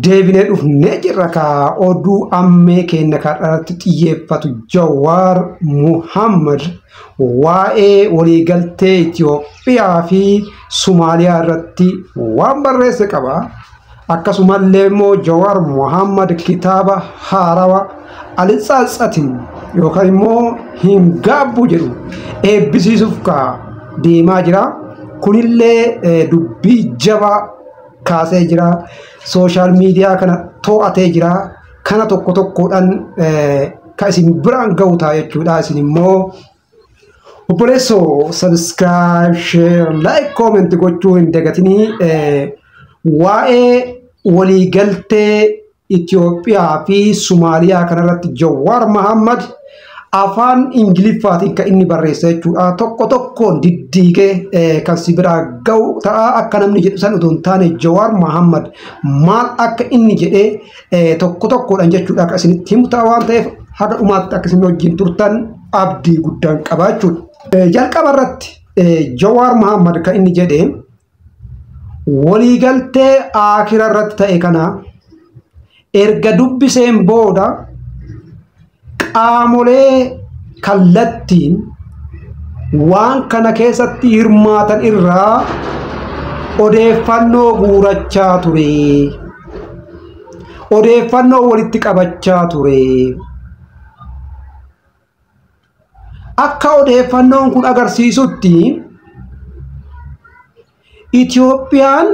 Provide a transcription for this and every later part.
Deebinee dhufnee jirra ka oduu ammee keenya irratti xiyyeeffatu Jawaar Muhammad waa'ee waliigaltee Itoophiyaa fi Somaaliyaa irratti waan barreesse qaba. Akkasumallee immoo Jawaar Muhammad kitaaba haarawaa Alitsatsatin yookaan immoo hin gaabbu jedhu eebbisiisuuf ka deemaa jira. Kunillee dubbii jabaa kaasee jira. Sooshaal miidiyaa kana to'atee jira. Kana tokko tokkodhaan kan isin biraan ga'u ta'a jechuudha. Isin immoo obboleessoo subscribe, share, like, comment gochuu hin dagatinii. Waa'ee waliigaltee Itoophiyaa fi Somaaliyaa kanarratti Jawaar Mohammad afaan Ingiliffaatiin kan inni barreesse jechuudha. Tokko tokkoon diddiigee kan si biraa ga'u ta'a. Akka namni jedhu san otoo hin taane Jawaar Mohammad maal akka inni jedhee tokko tokkodhaan jechuudha akka isinitti himu ta'a waan ta'eef haga dhumaatti akka isin wajjin turtan abdii guddaan qaba jechuudha. Jalqaba irratti Jawaar Mohammad kan inni jedhee waliigaltee akira irratti ta'e kana erga dubbiseen booda qaamolee kallattiin waan kana keessatti hirmaatan irraa odeeffannoo guurachaa ture. Odeeffannoo walitti qabachaa ture. Akka odeeffannoon kun agarsiisutti Itoophiyaan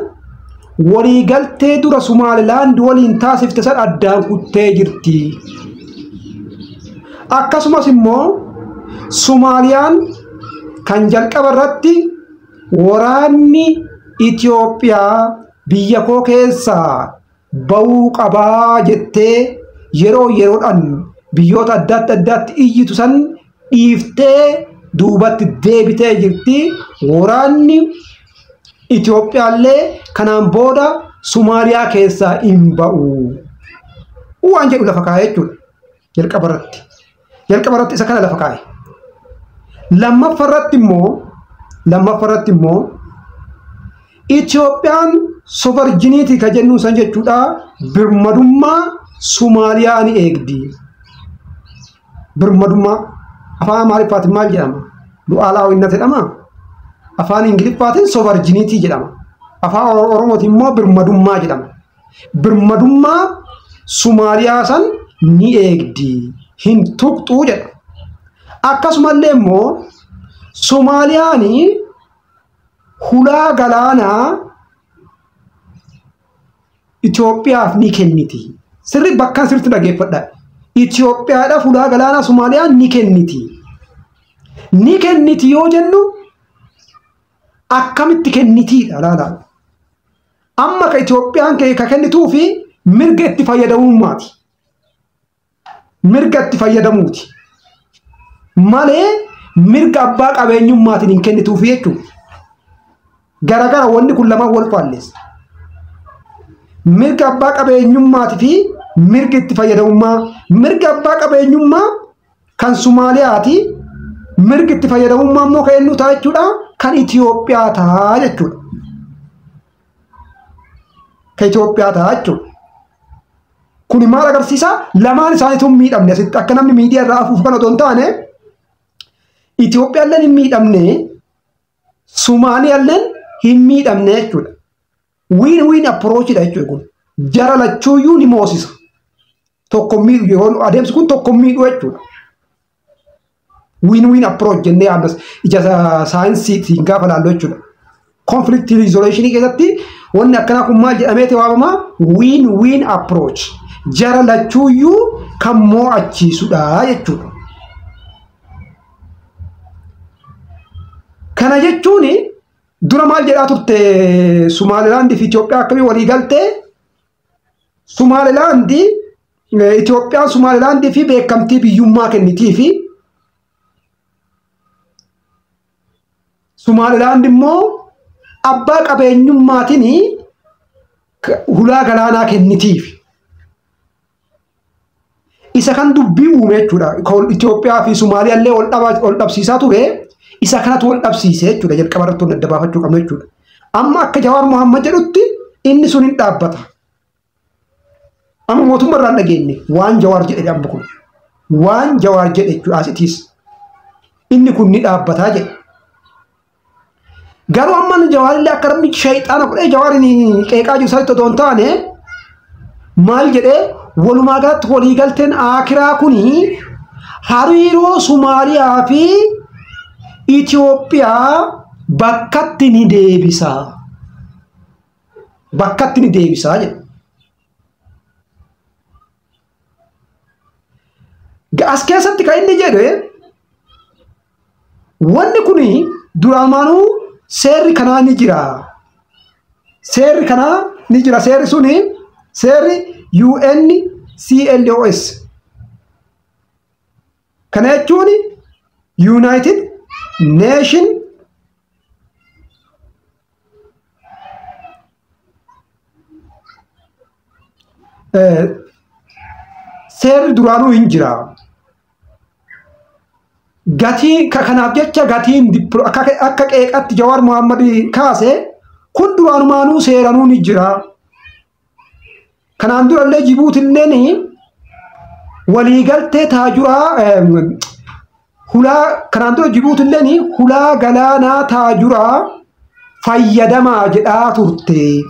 waliigaltee dura Somaalilaand waliin taasifte san addaan kuttee jirti. Akkasumas immoo Somaaliyaan kan jalqaba irratti waraanni Itoophiyaa biyya koo keessaa ba'uu qabaa jettee yeroo yeroodhaan biyyoota adda addaatti iyyitu san dhiiftee duubatti deebitee jirti. Waraanni Itoophiyaallee kanaan booda Somaaliyaa keessaa hin ba'u. Waan jedhu lafa kaa'e jechuudha. Jalqaba irratti. Jalqaba irratti isa kana lafa kaa'e. Lammaffaa irratti immoo Itoophiyaan sovarjiniitii kan jennu san jechuudha birmadummaa Somaaliyaa ni eegdi. Birmadummaa afaan Amaariffaatiin maal jedhama? Lu'aalaawwinnat jedhama. Afaan Ingiliffaatiin sovarjiniitii jedhama. Afaan Oromootiin immoo birmadummaa jedhama. Birmadummaa Somaaliyaa san ni eegdi. Hin tuqxuu jedha. Akkasumallee immoo Somaaliyaan hulaa galaanaa Itoophiyaaf ni kenniti. Sirri bakkaan sirriitti dhaggeeffadha. Itoophiyaadhaaf hulaa galaanaa Somaaliyaan ni kenniti. Ni kenniti yoo jennu akkamitti kennitiidha laala. Amma ka Itoophiyaan ka kennituu fi mirga itti fayyadamummaati. Mirga itti fayyadamuuti. Malee mirga abbaa qabeenyummaatiin hin kennituufi jechuudha. Garagara wanni kun lamaan wal faalleessa. Mirga abbaa qabeenyummaatii fi mirga itti fayyadamummaa. Mirga abbaa qabeenyummaa kan Somaaliyaati. Mirga itti fayyadamummaa immoo kan eenyu ta'a jechuudha? Kan Itoophiyaa ta'a jechuudha. Kan Itoophiyaa ta'a jechuudha. Kuni maal agarsiisa? Lamaan isaaniitu hin miidhamne. Asitti akka namni miidiyaa irraa afuuf kan otoo hin taane Itoophiyaalleen hin miidhamne, Somaaliyaalleen hin miidhamne jechuudha. Win-win approachidha jechuudha kun. Jara lachuuyyuu ni moosisa. Tokko miidhu yeroo adeemsi kun tokko miidhu jechuudha. Win-win approach jennee ammas ija saayinsiitiin gaafa laallu jechuudha. Conflict resolution keessatti wanni akkanaa kun maal jedhameeti waamama? Win-win approach. Jara lachuuyyuu kan mo'achiisudha jechuudha. Kana jechuun dura maal jedhaa turte Somaalilaandii fi Itoophiyaa akkamii walii galtee? Somaalilaandii Itoophiyaan Somaalilaandii fi beekamtii biyyummaa kennitii fi Somaalilaand immoo abbaa qabeenyummaatiin hulaa galaanaa kennitiif. Isa kan dubbii uume jechuudha. Itoophiyaa fi Somaaliyaallee wal dhabsiisaa ture. Isa kanatu wal dhabsiise jechuudha. Jalqaba irratti wal adda baafachuu qabnu jechuudha. Amma akka Jawaar Mohammad jedhutti inni sun hin dhaabbata. Amma mootummaa irraa dhageenye waan Jawaar jedhe amma kun. Waan Jawaar jedhe jechuudha asittis. Inni kun ni dhaabbataa jedhe. Garuu amma Jawaarillee akka namni shayxaana godhee Jawaariin qeeqaa jiru sanitti otoo hin taane maal jedhee walumaa galatti waliigalteen Akiraa kuni hariiroo Somaaliyaa fi Itoophiyaa bakkatti ni deebisa. Bakkatti ni deebisa jedhe. As keessatti kan inni jedhe wanni kuni duraanuu seerri kanaa ni jira. Seerri kanaa ni jira. Seerri suni seerri UNCLOS. Kana jechuun United Nation seerri duraanuu hin jira. Gatii kanaaf jecha gatiin akka qeeqatti Jawaar Mohaammed kaase kun duraanumaanuu seeranuu ni jira. Kanaan durallee Jibuutilleen waliigaltee taajuraa hulaa kanaan dura Jibuutilleen hulaa galaanaa taajuraa fayyadamaa jedhaa turte.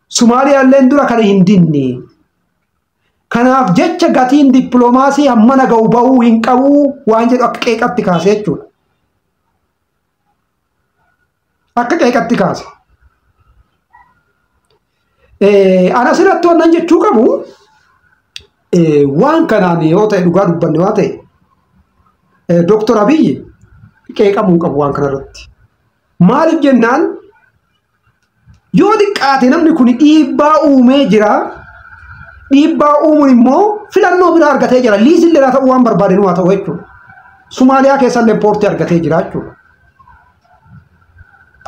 Sumaaliyaalleen dura kana hin dinne. Kanaaf jecha gatiin dippiloomaasii hammana ga'u ba'uu hin qabu waan jedhu akka qeeqatti kaase jechuudha. Akka qeeqatti kaase. Ana asirratti wannan jechuu qabu waan kanaan yoo ta'e dhugaa dubbanne waan ta'e Dooktor Abiyyi qeeqamuu qabu waan kanarratti. Maaliif jennaan yoo xiqqaate namni kun dhiibbaa uumee jira. Dhiibbaa uumuun immoo filannoo biraa argatee jira. Liizillee haa ta'u waan barbaade haa ta'u jechuudha. Somaaliyaa keessallee poortii argatee jira jechuudha.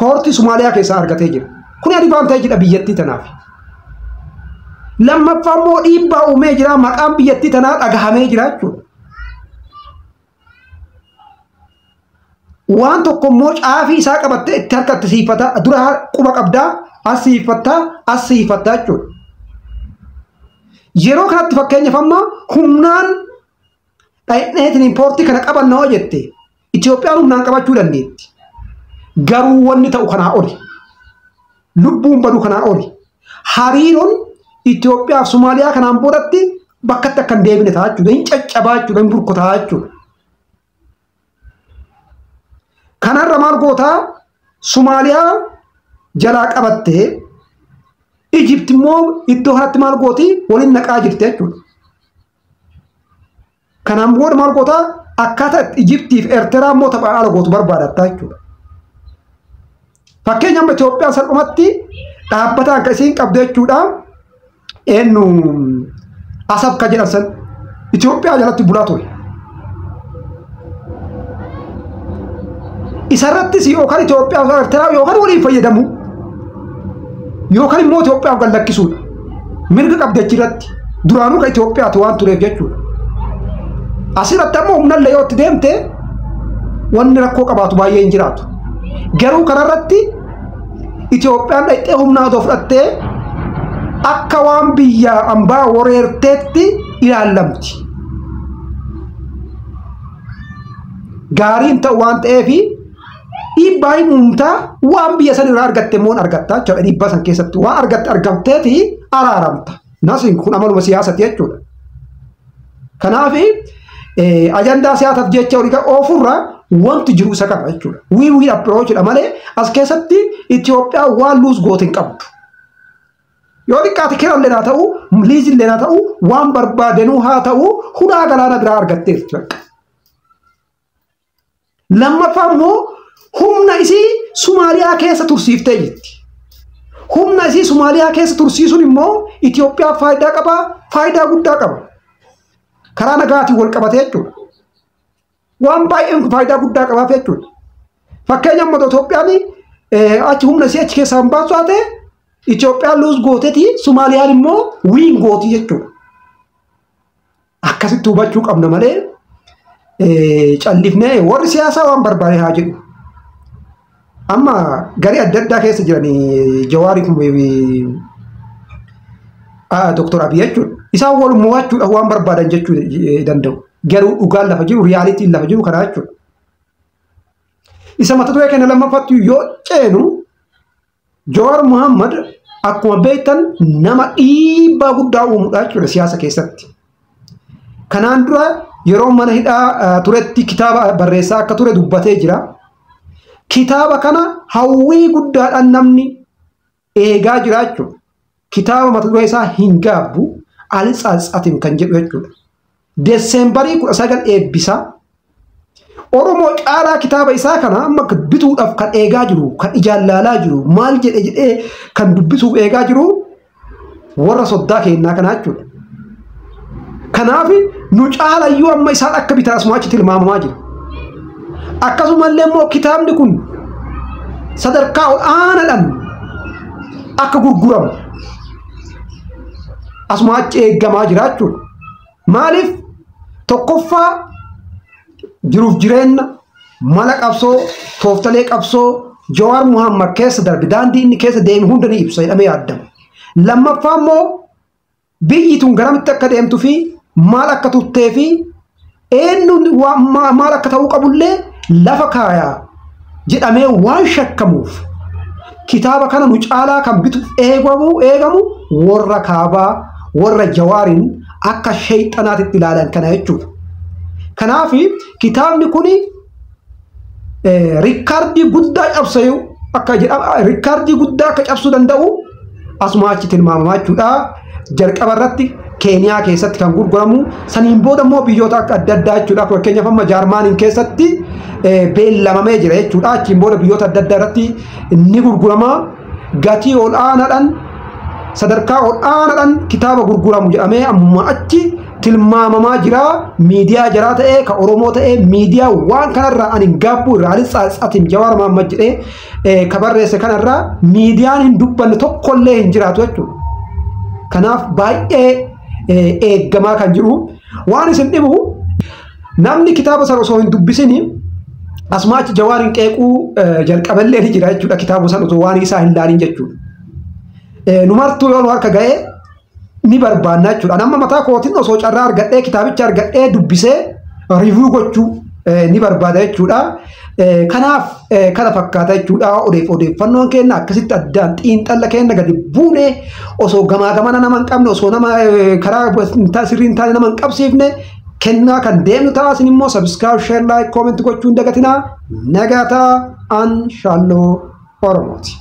Poortii Somaaliyaa keessaa argatee jira. Kun advaanteejidha biyyattii tanaaf. Lammaffaa immoo dhiibbaa uumee jira. Maqaan biyyattii tanaa dhagahamee jira jechuudha. Waan tokko immoo caafii isaa qabattee itti harkatti siifata. Dura quba qabdaa, as siifattaa, as siifattaa jechuudha. Yeroo kanatti fakkeenyaaf amma humnaan dhaqneetiin poortii kana qabannaa jette Itoophiyaan humnaan qabachuu dandeetti. Garuu wanni ta'u kanaa oli. Lubbuun badu kanaa oli. Hariiroon Itoophiyaa fi Somaaliyaa kanaan boodatti bakkatti akka hin deebine ta'a jechuudha. Hin caccabaa jechuudha. Hin burkutaa jechuudha. Kanarra maal gootaa Somaaliyaa jalaa qabattee Ijipti immoo iddoo kanatti maal gooti waliin naqaa jirti jechuudha. Kanaan booda maal gootaa akkaataa Ijiptii fi Eertiraa immoo tapha ala gootu barbaadatta jechuudha. Fakkeenya amma Itoophiyaan salphumatti dhaabbataan kan isiin qabdu jechuudha. Eenyu Asab ka jedhan san Itoophiyaa jalatti bulaa ture. Isarrattis yookaan Itoophiyaa fi Eertiraa yookaan waliin fayyadamu yookaan immoo Itoophiyaaf gad lakkisuudha. Mirga qabdi achirratti duraanuu kan Itoophiyaatu waan tureef jechuudha. Asirratti ammoo humnallee yoo itti deemte wanni rakkoo qabaatu baay'ee hin jiraatu. Garuu kanarratti Itoophiyaan dhaqxee humnaa otoo fudhattee akka waan biyya ambaa wareerteetti ilaallamti. Gaariin ta'u waan ta'eef dhiibbaa hin uumtaa waan biyya san irraa argatte immoo argatta jechuudha. Dhiibbaa san keessatti waan argatte argamteeti araaramta. Nasiin kun amaluma siyaasati jechuudha. Kanaaf ajandaa siyaasaaf jecha olii oofurra wanti jiru isa qaba jechuudha. Win-win approach dha malee as keessatti Itoophiyaan waan luus goote hin qabdu. Yoo xiqqaate kirallee haa ta'u, liizillee haa ta'u, waan barbaadanuu haa ta'u, hulaa galaana biraa argatteerti bakka. Lammaffaa immoo humna isii Somaaliyaa keessa tursiiftee jirti. Humna isii Somaaliyaa keessa tursiisuun immoo Itoophiyaaf faayidaa qaba, faayidaa guddaa qaba. Karaa nagaatiin wal qabatee jechuudha. Waan baay'een faayidaa guddaa qabaaf jechuudha. Fakkeenya amma Itoophiyaan achi humna isii achi keessaa hin baasu taate Itoophiyaan luus gooteeti Somaaliyaan immoo wiin gooti jechuudha. Akkasitti hubachuu qabna malee callifnee warri siyaasaa waan barbaade haa jedhu. Amma garee adda addaa keessa jiran Jawaarii kun Dr. Abiy jechuudha. Isaan wal mo'achuudhaaf waan barbaadan jechuu danda'u. Garuu dhugaan lafa jiru, realityn lafa jiru kana jechuudha. Isa mata duree keenya lammaffaatti yoo ceenu, Jawaar Muhammad akkuma beektan nama dhiibbaa guddaa uumudha jechuudha siyaasa keessatti. Kanaan dura yeroo mana hidhaa turetti kitaaba barreessaa akka ture dubbatee jira. Kitaaba kana hawwii guddaadhaan namni eegaa jira jechuudha. Kitaaba mata duree isaa "Hin gaabbu", "Altsatsatim" kan jedhu jechuudha. Deesembarii 19 eebbisa. Oromoo caalaa kitaaba isaa kana amma bituudhaaf kan eegaa jiru, kan ijaan laalaa jiru, maal jedhe jedhee kan dubbisuuf eegaa jiru warra soddaa kennaa kanaa jechuudha. Kanaaf nu caalayyuu amma isaan akka bitan asuma achi tilmaamamaa jira. Akkasumallee immoo kitaabni kun sadarkaa ol aanaadhaan akka gurguramu asuma achi eeggamaa jira jechuudha. Maaliif? Tokkoffaa, jiruuf jireenya, mala qabsoo, tooftalee qabsoo Jawaar Muhammad keessa darbe, daandii inni keessa deeme hunda ni ibsa jedhamee yaadama. Lammaffaa immoo biyyi tun garamitti akka deemtuu fi maal akka turtee fi eenyuun maal akka ta'uu qabullee lafa kaayaa jedhamee waan shakkamuuf, kitaaba kana nu caalaa kan bituuf eegamu warra kaabaa, warra Jawaariin akka sheexanaatitti ilaalan kana jechuudha. Kanaaf kitaabni kun riikkaardii guddaa cabsayu akka jedhama, riikkaardii guddaa akka cabsuu danda'u asuma achi tilmaamamaa jechuudha. Jalqaba irratti Keeniyaa keessatti kan gurguramu, saniin booda immoo biyyoota akka adda addaa jechuudha. Fakkeenyaaf amma Jaarmaaniin keessatti beellamamee jira jechuudha. Achiin booda biyyoota adda addaa irratti ni gurgurama. Gatii ol aanaadhaan, sadarkaa ol aanaadhaan kitaaba gurguramu jedhamee amma achi tilmaamamaa jira. Miidiyaa jaraa ta'ee, ka Oromoo ta'ee, miidiyaa waan kanarraa "Ani hin gaabbu" irraa "Altsatsatim" Jawaar Mahammad jedhee ka barreesse kanarraa miidiyaan hin dubbanne tokkollee hin jiraatu jechuudha. Kanaaf baay'ee eeggamaa kan jiru. Waan isin dhibu, namni kitaaba sana osoo hin dubbisin asuma achi Jawaariin qeequu jalqaballee ni jira jechuudha, kitaaba sana osoo waan isaa hin laalin jechuudha. Numartuu yoo nu harka ga'ee ni barbaanna jechuudha. Nama mataa kootiin osoo carraa argadhee, kitaabicha argadhee dubbisee review gochuu ni barbaada jechuudha. Kanaaf kana fakkaata jechuudha. Odeeffannoon keenya akkasitti addaan xiinxalla keenya gadi buunee, osoo gamaa gamana nama hin qabne, osoo nama karaa sirrii hin taane nama hin qabsiifne kennaa kan deemnu ta'a. Isin immoo subscribe, share, like, comment gochuu hin dagatinaa. Nagaa ta'a. An Shaalloo Oromooti.